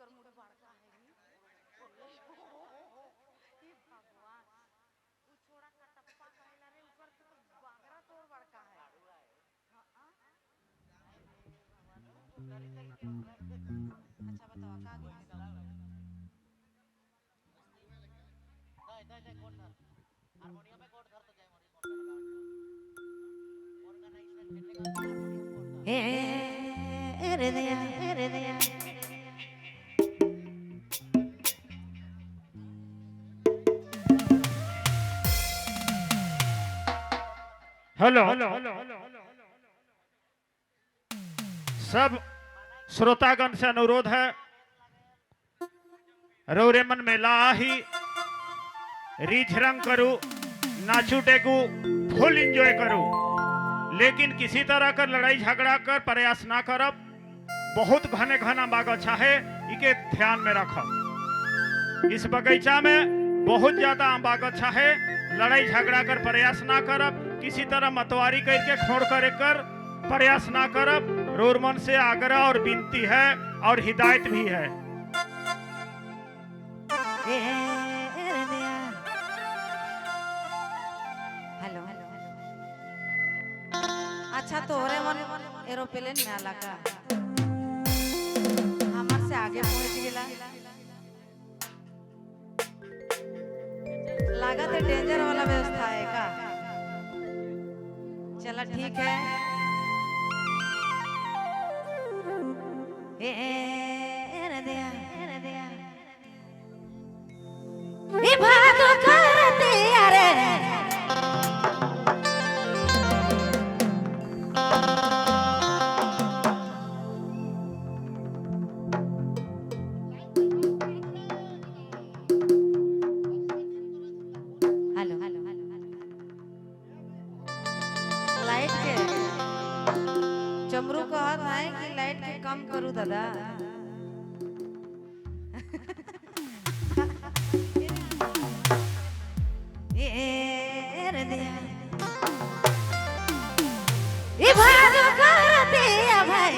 कर मुड़ी बड़का है नी। हे भगवान, उ छोड़ा कटप्पा कहेला रे, ऊपर से तो बागरा तोड़ बड़का है। हाँ, हाँ। अच्छा बताओ का गीत गाओ? ए रे दया, ए रे दया। हेलो, सब श्रोतागण से अनुरोध है, रौरेमन मेला आही रीझ रंग करू, नाचू टेकू, फुल एंजॉय करू, लेकिन किसी तरह कर लड़ाई झगड़ा कर प्रयास ना करब। बहुत घने घना बागछा है, इके ध्यान में रखब। इस बगीचा में बहुत ज्यादा आम बागछा है, लड़ाई झगड़ा कर प्रयास ना करब, किसी तरह मतवारी करके खोड़ करे कर प्रयास ना करब। रोरमन से आग्रह और विनती है और हिदायत भी है। ए रे दया। हेलो, अच्छा तोहरे मन एरोप्लेन में आला का हमार से आगे पहुंच गेला? लागत है डेंजर वाला व्यवस्था है का। चला ठीक है। ए रे दया, ए रे दया। ए भादो करते अरे। हेलो, लाइट के चमरू कहत है कि लाइट के कम करू दादा। ए रे दया। ए भादो करते भाई।